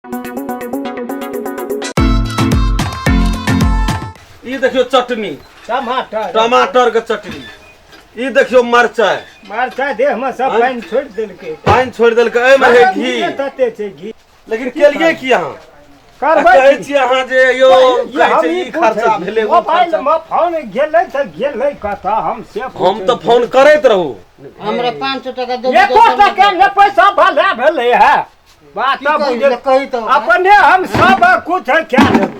ई देखियो चटनी, टमाटर, टमाटर के चटनी। ई देखियो मरचाई, मरचाई देह में सब आँय? पानि छोड़ि देलकै। पानि छोड़ि देलकै, एहिमे है घी। तते छै घी। लेकिन केलिए की अहाँ? करबै कहै की? छी अहाँ जे यौ ये कहै हम छै ई ई खर्चा पूछै छी, भेलै, ओ मोबाइल खर्चा। मे फोन गेलै तऽ गेलै कतऽ, हम से हम पूछै तऽ छी। फोन करैत रहू। हमरा 500 टका दे। एको टका ने पैसा भले भेलै है बात की कही, बुझे कही तऽ ओकरा। अपने हम सब कुछ क्या लेबै,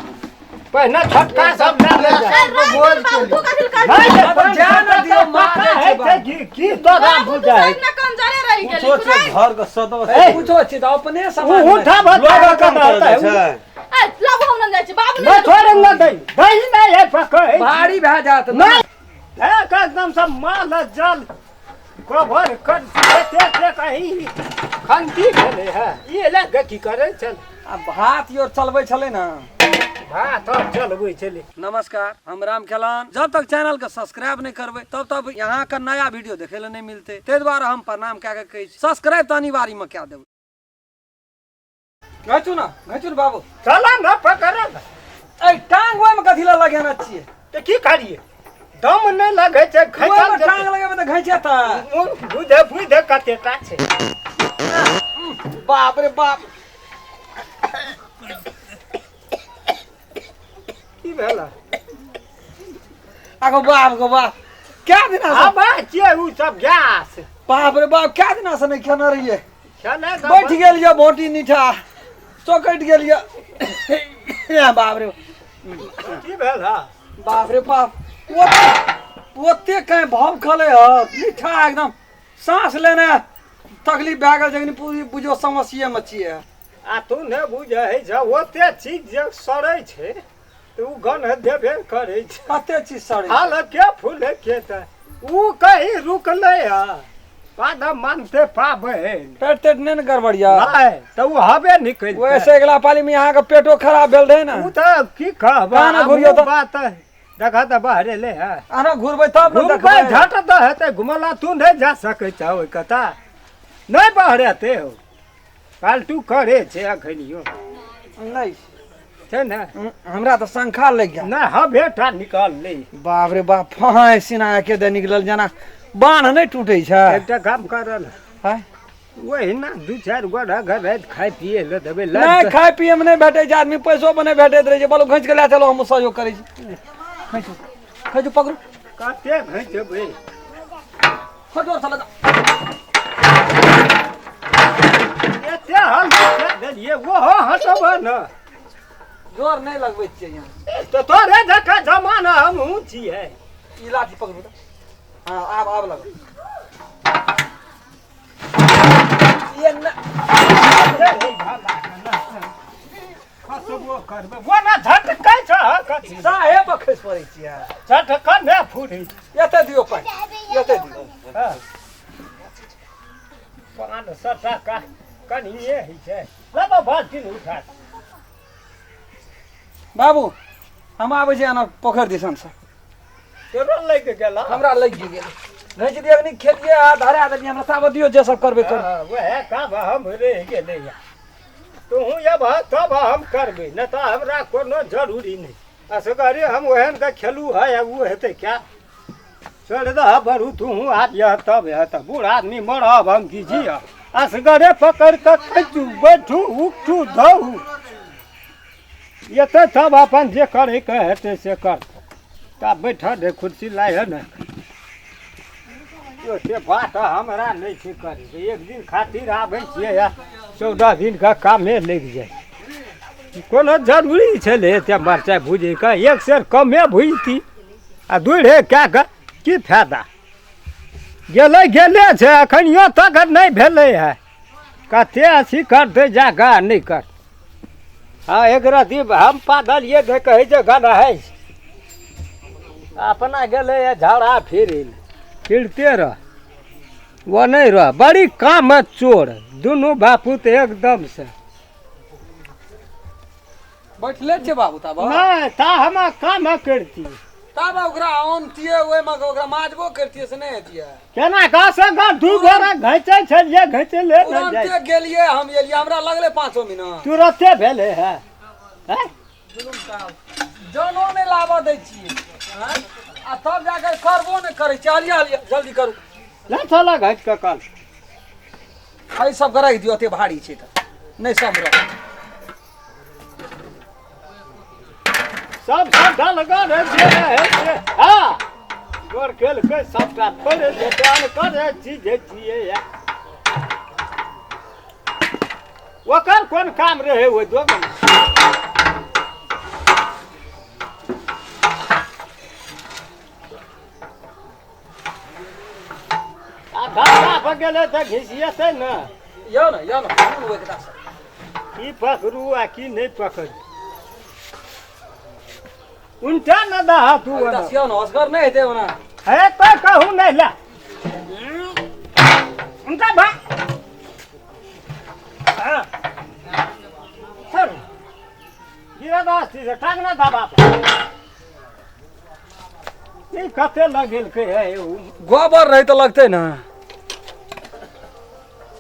पहिने छोटका सब लए ले जाय। भोज के लिए। नहीं रे, अब जान दियौ, मारै पता छै है बाप। की तोरा बुझाइ? पूछो छै घर के सदस्य। ए, पूछो छी तऽ अपने उ समाज मे। उठा लोग काम बता करल जाइ छै। नहीं छोड़े न दई दही नहीं है पकड़ भारी भए जायत। नहीं एक एकदम सब माल जल कवर कर ते ते कहीं खंती भेलै है, ई लए के की करै छल? आ भात your चलबै छलै ने। भात और चलबै छलै। नमस्कार, हम राम खेलान। जब तक चैनल के सब्सक्राइब नहीं करबै तब तक यहाँ के नया वीडियो देखे ले नहीं मिलते, ताहि दुआरे हम प्रणाम कए के कहै छी, सब्सक्राइब तऽ अनिवार्य में कए देबै। घचू ना, घचू ने बाबू। चला न पकड़ न। ए टांग ओहिमे कथी लए लगेने छियै? तऽ की करियै, दम नहि लगै छै ओहिमे खैचल जेतै। टांग लगेबै तऽ घचेतै। बुझे बुझे कतेटा छै। बाप रे बाप। की भेल? आगो बाप गो बाप, क्या दिना से आब छियै उ सब गैस। बाप रे बाप, क्या दिना से नहीं खेने रहियै। खेने तऽ बैठ गेल यऽ बोटी नीठा चौकटि गेल यऽ, बाप रे। की भेल हा? बाप रे बाप, ओते कहीं भाव खले ह मीठा, एकदम सांस लेने तकलीफ भए गेल। जखन पूरी बुझो समस्ये में छियै। आ तू ने बुझै है जे ओते चीज जे सड़ै छै तऽ उ गन्ध देबे करै छै। कते चीज सड़ै? हाल के फूले के तऽ उ कहीं रुकलै हा बाद मानते पाबै। पेट तेट नहि ने गड़बड़िया? नहि तऽ उ हबे निकलि। वैसे अगिला पाली में अहाँके पेटो खराब भेल रहै ने। उ तऽ की कहब। कहाँ ने आब घुरियौ उ तऽ? बात देखा तऽ बाहरे ले है। आना घुरबै तब ने घुमबै। देखबै। झट तऽ हेतै घुमला, तू नहि जा सकै छह ओहि कता, नहि बहरेतै हो, फालतू करे छै अखनियो। नहि छै ने। हमरा तऽ शंखा लागि गेल। नहि हबे टा निकाल ले। बाप रे बाप, फहाँ सिना के दे निकलल जेना बान्ह नहि टूटै छै। एकटा काम कर ने। आँय? ओहिना दू चारि गोटा घर राति खाय पिए लए देबै। नहि खाय पिए मे नहि भेटै छै, आदमी पैसो पर नहि भेटैत रहै छै। बोलो घींच के लए चलो, हम सहयोग करै छी। घींचू घींचू, पकड़ू। कते घिचबै? जोर से लगा। एते हल देलियै, ओहो हटब ने। जोर नहि लगबै छियै यहाँ। तऽ तोरे जकाँ जमाना हमहूँ छियै। ई लाठी पकड़ू तऽ। हाँ, आब आब लगो ये न। खसबो करबै ओना झटकै छ कथी? साहे पर खसि पड़ै छियै। झटकन नहि फूटे। एते दियौ पानि, एते दियौ। 500 टाका कनिए होइ छै, लेबो बाल्टीन उठा। बाबू, हम आबै छी एना पोखरि दिसन से। तोरो लागि गेल? हमरा लागि गेल। घींच दियौ नी, खेलियै आ धरा देलियै हमरा। ताबत दियौ, जे सब करबै करू। हँ, वएह काम हम रहि गेलै। तोहूँ अबह तब हम करबै, नहि तऽ हमरा कोनो जरूरी नहि। असगरे हम ओहन के खेलू है आ ओ हेतै क्या? छोड़ि दह बरू, तूहूँ आबियह तब हेतै। बूढ़ आदमी मरब हम की जियब? असगरे पकड़ि कऽ खैचू, बैठू, उठू, धोउ, एतै तब अपन जे करैके हेतै से कर। तब बैठल रे, कुर्सी लाइ ने। ओते बात हमरा नहि छै करैके। एक दिन खातिर आबै छियै आ 14 दिनके कामे लागि जाइ। कोनो जरूरी छलै एते मरचाइ भुजैके? एक सेर कमे भुजती आ दूढ़े कए कऽ की फायदा? गेलै गेले छै, एखनियो तक नहि भेलै है। कते अथी करतै जा कऽ नहि कर। हँ, एक रति हम पादलियै तऽ कहै छै गन है, अपना गेलै है झाड़ा फिरै लए। फिरते रह, ओ नहि रह, बड़ी काम चोर दुनू बापूत एकदम से। बैठले छियै बाबू ताबत? नहि ता हम काम करती। तब ओकरा आनतियै ओहिमे ओकरा माजबो करतियै से नहि हेतियै। केना कऽ से गाँव दू गोरा घैचै छलियै, घैचले नहि जाइ। तुरन्ते गेलियै हम एलियै, हमरा लगलै 5 मिनट। तुरते भेलै है। हैं? जनो नहि लाबऽ दै छियै आँय? आ तब जाके करबो नहि करै छियै। हलिया हलिया जल्दी करू। ले चलऽ घैच कऽ कल। एहि सबके राखि दियौ, एते भारी छै तऽ नहि सम्हरत। सब सब डलगर है जे है से। हाँ गोर केलकै सबटा थोड़े जेतै, अनकर चीज छियै या। ओकर कोन काम रहै ओहि दोगन? आ धंधा भऽ गेलै तऽ घिसियेतै ने। यौ ने, यौ ने, पकड़ू एकरा से। की पकड़ू आ की नहि पकड़ू? उनटा न दहा तू। एकरा से यौ ने, असगर नहि हेतै ओना। हे तऽ कहू नहि ला। उनटा भा। हाँ। सर। गिरा दस चीज, टांग ना दबा पर। ई कते लगेलकै है उ? गोबर रहै तऽ लगतै ने।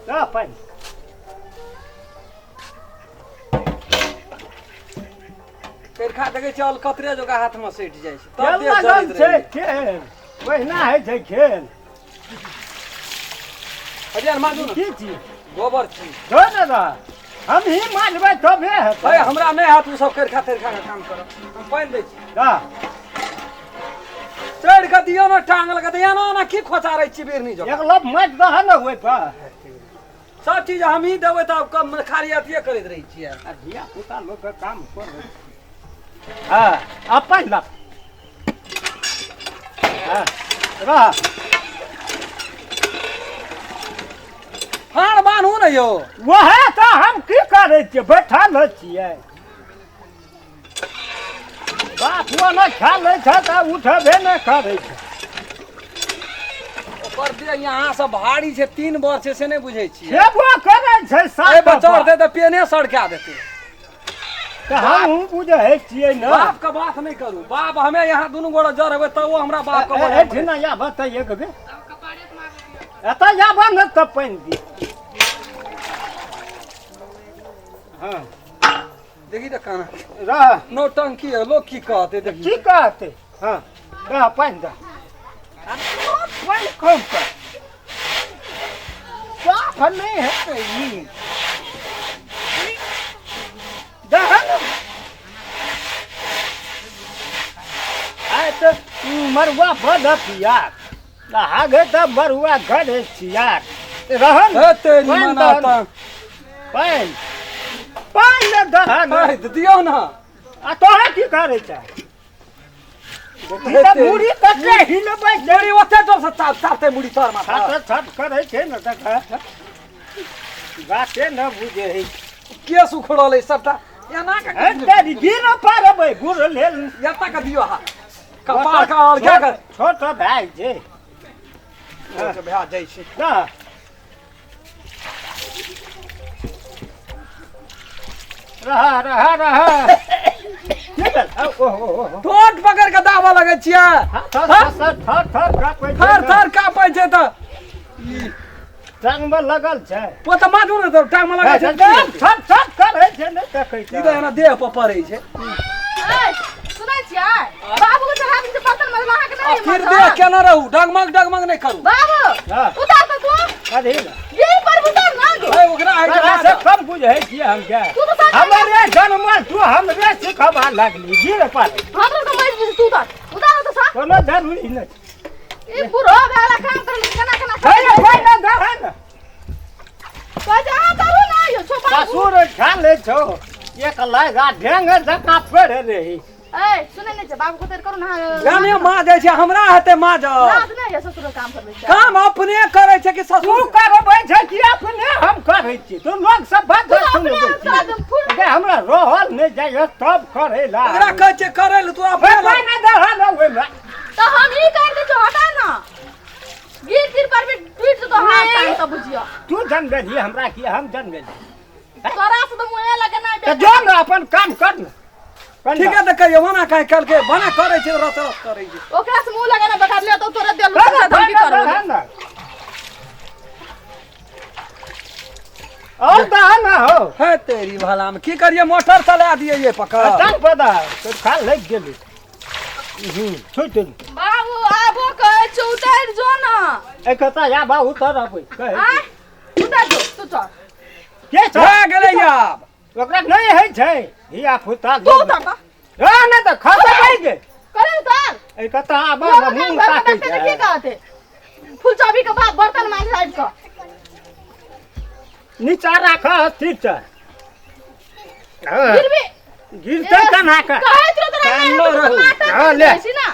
दऽ पानि। करखा देखै छियै अलकतरे जकाँ हाथमे सटि जाइ छै। तब खेल देह लगल जरैत छै रहै। खेल। ओहिना होइ छै खेल। हरियर माजू ने। की चीज? गोबर छी। धो ने रह। हमही माजबै तबे हेतै। हे हमरा नहि हैत ओ सब करखा तरखा के काम करब। हम पानि दै छी। दऽ। चढ़ि कऽ दियौ ने टांग लगा तऽ एना एना की खोचारै छी बिरनी जकाँ? एक लब माटि दह ने ओहि पर। सब चीज हमही देबै तऽ कम खाली अथिये करैत रहै छियै। आ धिया पुता लोकके काम करै। हाँ, आब पानि लऽ। हाँ, रह। फाँड़ बान्हू ने यौ। वएह तऽ हम की करै छियै, बैठल छियै। बाप ओना खा लै छै तऽ उठबे नहि करै छै। ओकर देह यहाँ से भारी छै, 3 बर छै से नहि बुझै छियै। खेबो करै छै सात एहि पर बार। चढ़तै तऽ पेने सड़का देतै। तऽ हमहूँ बुझै छियै ने। बाप के बात नहि करू, बाप हमे यहाँ दुनू गोरा जर हेबै तब हमरा बाप के बजै एहिठिना आबऽ तऽ एक बेर। एतऽ आबऽ ने तऽ पानि दी। हाँ। देखी तऽ काना। रह। नौटंकी है, लोग की कहतै देखी। की कहतै? हाँ, रह पानि दह। पानि कम कर। साफ नहि हेतै ई। दह ने। आइ तऽ मरुआ बड़ पियार। आगे तऽ मरुआ गढ़े छियार। रह ने। हे तेरी पानि मना दह ने। तऽ। पानि। पानि ने दह ने। पानि तऽ दियौ ने। आ तोरा की करै छै? ई तऽ मुड़ी कते हिलबै छै। मुड़ी ओते जोर से चापतै मुड़ी तोर माथा। छट छट करै छै ने तखन। बाते न बुझै है। केस उखड़ल है सबटा। एना के हे तेरी गिर पारबै गुड़ लेल। एता के दियौ हाथ। कपार के और क्या कर? छोट भाय छै। छोट भए जाइ छै। ना। रह रह रह। की भेल? ओ, ओ, ओ, ओ। ठोट पकड़ के दाबऽ लगै छियै। थर थर थर थर काँपै छै। थर थर काँपै छै तऽ। टांगमे लगल छै। ओ तऽ माथू ने तऽ टांगमे लगल छै। छट छट करै छै, नहि देखै ई तऽ एना देह पर पड़ै छै। ए, सुनै छियै? बाबू के चढ़ा दै बर्तन मजला अहाँके नहि फिर देह केना रहू, डगमग डगमग नहि करू। बाबू हाँ। उतार तऽ तू। कथी लए? यही पर उतार ना गे। ए, ओकरा हइ के तोरा से कम बुझै छियै हम के? तू तऽ साथ हमरे जनमल तू हमरे सिखबा लगली गिर पर। हमरो तऽ मरि जेतै, तू उतार। उतार तऽ सा। कोनो जरूरी नहि। ई बूढ़ो भेला काम करै केना केना हे रे, कोइ नहि दहै ने। कहै छै, अहाँ करू ना यौ, छौ बाबू। ससुर खा लै छौ एक लागा ढेंग जकाँ पढ़े रही। ए, सुनै नहि छै, बाबू कते करू ना। जाने माँ जाइ छै, हमरा हेतै माँ जाउ। लाज नहि यऽ ससुर काम करबै छै। काम अपने करै छै कि तू ससुर? करबै छै कि अपने हम करै छी? तू लोग सब बात तू तऽ अपने सुनबै हम छी। तोरा एकदम फुल- गे, हमरा रहल नहि जाइए तब करै ला। ओकरा कहै छै करै लए, तू अपने हे, पानि नहि दहऽ ने ओहिमे। तऽ हम ई कर दै छियौ, हटा ना। गिर गिर पर भी टूटि जेतौ हाथ टांग तऽ बुझियौ। तू जनबेलही हमरा कि हम जनबेलही? तोरा से तऽ मुँहे लगे नहि तऽ जो ने अपन काम कर ने। ठीक है तऽ कहियो मना काहे कहलकै मना करै छै रस रस करै छै ओकरा से मुंह लगाना बता लिया तो तोरा देलू पैसा धमकी करबो। और दहा ना हो है तेरी भला में की करिए मोटर चला दिए ये पकड़ टांग पदा तो खा लग गेली। छूट बाबू आबो कहै छौ उतरि जो ना। ए कता या बा उतर आबै कहै आय उतर जो तू चल। के छ भए गेलै आब ओकरा नहीं है छै हिया फुता तू उतर त ए ना त खसा पड़ गे करे उतर। ए कता आबा लोग मुंह घर में ताकै देखते तऽ की छै कहते फूल चाबी के बाद बर्तन मांज आबि कऽ नीचा राख स्थिर छ। हां गिरबी गिरतै तना का कहैत रहो तोरा कान नहि लो हेतौ, रहू। नाटक हाँ, ले। करै छी ना।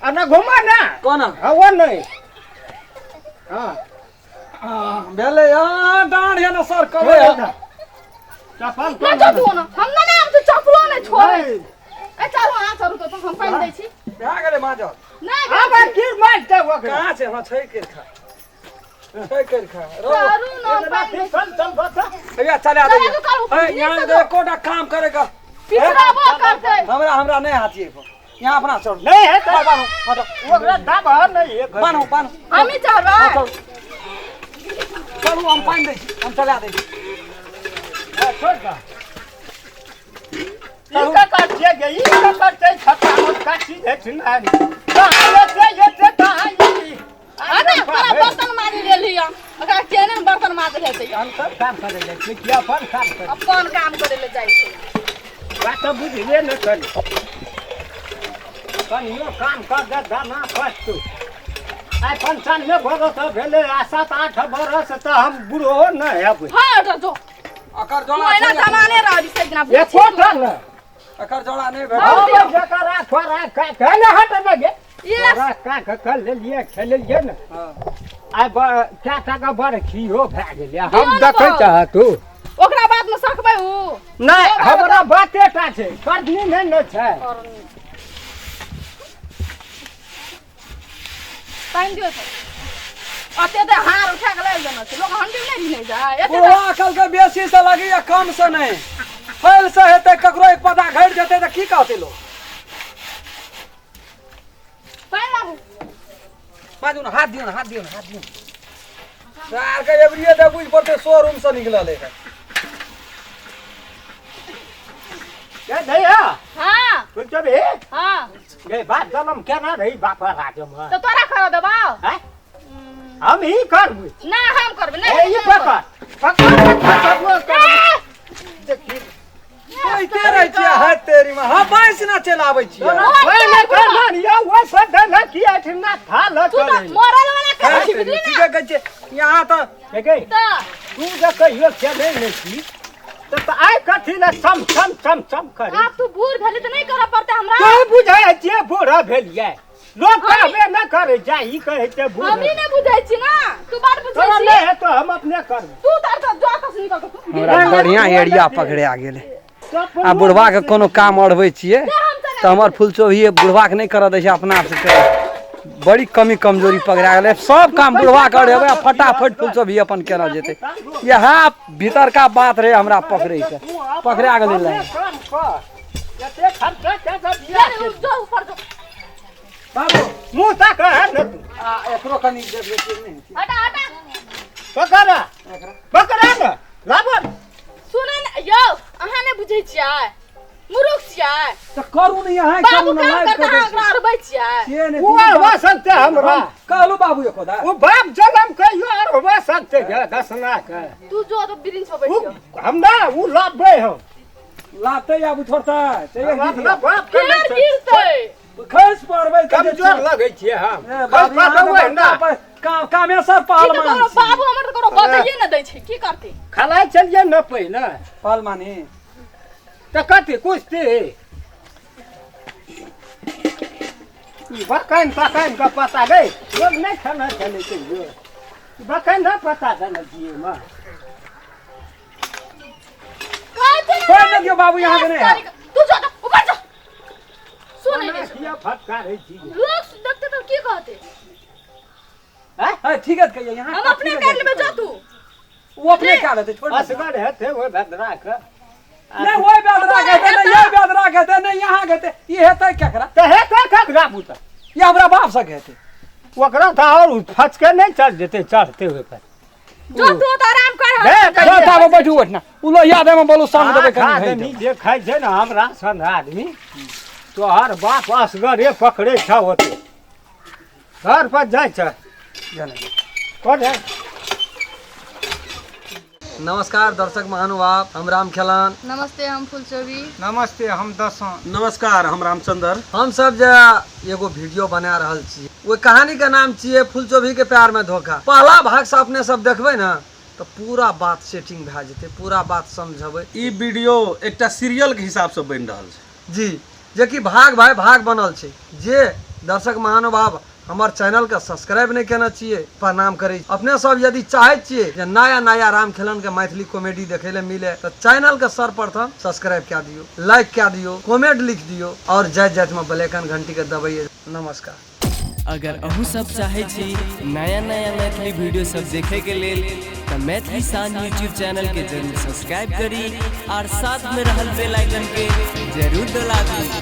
आ ना घुमा ना कोना हां वो नहीं। हां हाँ, भेलै हाँ डाँढ़ है ना सर कबै चप्पल ना जो तू ना हम ना ना हम तो चप्पलो नहि छोड़ै ए चलू अहाँ चलू तऽ हम पानि दै छी। भए गेलै माजल। नहि आब गिर मार दे ओकरा। कहाँ छै? हाँ छै कर खा छै कर खा रो चलू ना पानि दै छी। चल चल बता भैया चला चला दे दू करू, ए यहाँ नीक से एकोटा काम करेगा पिछड़ाबो करतै। हमरा हमरा नहीं हाथी पर यहाँ अपना चढ़ नहीं है तो बान्हू हटो ओकरा दाबा नहीं है बान्हू बान्हू हमही चढ़बै। चलू चलू हम पानि दै छी हम चला दै छी। छोड़ दे ई का काटिए गे ई का काटते छता मत काटी दे छिना कहाँ लेते ये ते कहाँ ई अरे तोरा बर्तन माजि लेली हम ओकरा केने ने बर्तन माजल हेतै। हम सब काम करे जाइ छी कि अपन काम करे अपन काम करे ले जाइ छै। बात तऽ बुझबे नहि करी कनियो काम कर दे दाना पस्तु आइ 95 बरस भेलै आ 7-8 बरस तऽ हम बूढ़ो नहि हेबै। हाँ अटर जो अकर तू जोड़ा एना छै जमाने रहबी से दिना बुझी एकोटा नहि अकर जोड़ा नहीं भेटल। हम जकरा छोरा का कहले हटबे गे ये छोरा का के लेलियै खेलेलियै ने हाँ। आइ कए टाका बरखियो भए गेलै हम दियौ ने देखै बाउ। चाहतू ओकरा बाद में सकबै उ नहि हमरा बाते टा छै करनी नहि ने छै। पानि दियौ तऽ अते ते हार उठा के लाबि देने छै लोग हंडी नहि नहि जाय एते बुढ़वा अकल के बेसी से लगी या कम से नहीं फैल से हेतै ककरो एक पदा घटि जेतै तऽ की कहतै लोग। पानि लाबू बाजू ना हाथ दियौ ना हाथ दियौ ना हाथ दियौ सार के एबरिये तऽ बुझि पड़तै शोरूम से निकलल है। के दैया हाँ तू चबे हाँ गे बाप जनम केना रही बाप राजम तऽ तोरा खड़ा देबाउ हैं हम ही करबै ना हम करबै ए नहि ई पकड़ पकड़ पकड़ करबै देखी कहते रहै छियै है तेरी माँ हाँ बाँस ना चलि आबै छियै। पहिले करना या वो सब देला की अठना था ल तू तऽ करे मरल वाला है करै छी तेरी, बुझली ना ठीके कहै छियै यहाँ तऽ देखे तऽ तू जे कहियो खेले नहि छी तऽ आइ कथी ले सम सम सम सम करे आब तू बूढ़ भेली तऽ नहि करऽ पड़तै हमरा। तू बुझै छियै बूढ़ा भेलियै लोक कहबे नहि करै जाइ ई कहै छै बूढ़ हमही नहि बुझै छी ना तू बड़ बुझै तोरा छी। नहि हेतौ हम अपने करबै। तू तऽ जो तऽ निकल तू हमरा बढ़िआँ एरिया पकड़े गेलै आ बुढ़वा के कोनो काम अढ़बै छियै तऽ हमर फुलचोभिए बुढ़वा के नहि करऽ दै छै अपना आपसँ करै बड़ी कमी कमजोरी पकड़ा गेलै सब काम बुढ़वा के अढ़ेबै आ फटाफट फुलचोभी अपन केना जेतै। इएह भीतरका बात रहै हमरा पकड़ैके पकड़ा गेलै लाइन। काम कर जते खर्चा छै सब बियाह चल जो ऊपर जो बाबू मुँह ताक है ने तू आ एकरो कनि देख लेतियै नहि हटा हटा पकड़ा पकड़ा ने लाबो सुनै ने यौ अहाँ नहि बुझै छियै मूर्ख छियै तऽ करू ने यहाँ बाबू करू ने काम लाइव करता कऽ अहाँ ओकरा अरबै छियै से नहि उ अरबा सकते हमरा कहलू बाबू एको दा उ बाप जनम कहियो अरबा सकते गे दसना के तू जो तो ब्रिंच पर उ बैठ जाओ हमरा उ लाबे हम लाते आबू छोड़तै हम अपना बाप के फेर गिरतै खसि पड़बै तऽ जे कमजोर लगै छियै हम ए, बाबू, खसि यहाँ पड़बै तऽ ना कामेश्वर की तऽ पहलवान करो छी। बाबू हमर तऽ करो बतैये ने दै छै की करतै खलाइ चलियै ने पहिले पहलवानी तऽ कथी कुश्ती ई बकैन तकैन के पता गई लोग नहि खेना छलै कहियो बकैन न पता देने छियै माँ कहै छै ने छोड़ि ने दियौ बाबू यहाँ के नहि तू जो तऽ ऊपर जो सुनै नहि छै। किया फटकारै छी लोग देखते तऽ की कहतै हैं है ठीक है कहिए यहाँ हम अपने कर लेबै जो तू वो अपने क्या लेते छोड़ दे। असगर हेतै ओहि भद्रा के नहीं वही बेदरा कहते नहीं ये बेदरा कहते नहीं यहाँ सके हेतै, ई हेतै केकरा? तऽ हेतै केकरा पुता? ई हमरा बाप सके हेतै। ओकरा तऽ आओर फचके नहि चढ़ जेतै चढ़ते ओहि पर। जो तू तो आराम कर। हे, जा ताबे बैठू ओहिठिना, उ लोहिया देमे बोलू संग देबै आठ कनि आदमी घैट। जे खाइ छै ने हमरा सन आदमी, तोहर बाप असगरे पकड़ै छौ, ओते घर पर जाइ छै। कोन है? नमस्कार दर्शक महानुभाव, हम राम खेलान। नमस्ते, हम फुलचोरी। नमस्ते, हम दसों। नमस्कार, हम रामचंद्र। हम सब जे एगो वीडियो बना रहल छी, ओहि कहानी के नाम छियै फुलचोभी के प्यार में धोखा। पहला भाग से अपने सब देखबै ने तऽ पूरा बात सेटिंग भए जेतै, पूरा बात समझबै। ई वीडियो एकटा सीरियल के हिसाब से बनि रहल छै जी, जेकि भाग भाई भाग बनल छै। जे दर्शक महानुभाव हमर चैनल के सब्सक्राइब नहि केने छियै, प्रणाम करै छी। अपने सब यदि चाहै छियै जे नया नया राम खेलन के मैथिली कॉमेडी देखै लए मिले, तऽ चैनल के सर्वप्रथम सब्सक्राइब कए दियौ, लाइक कए दियौ, कमेंट लिख दियौ और जाइत जाइत में बेल आइकन घंटी के दबैयै। नमस्कार। अगर अहूँ सब चाहै छी नया नया मैथिली वीडियो सब देखे के लेल, तऽ मैथिली शान यूट्यूब चैनल के जरूर सब्सक्राइब करी और साथ में रहल बेल आइकन के जरूर दबाबी।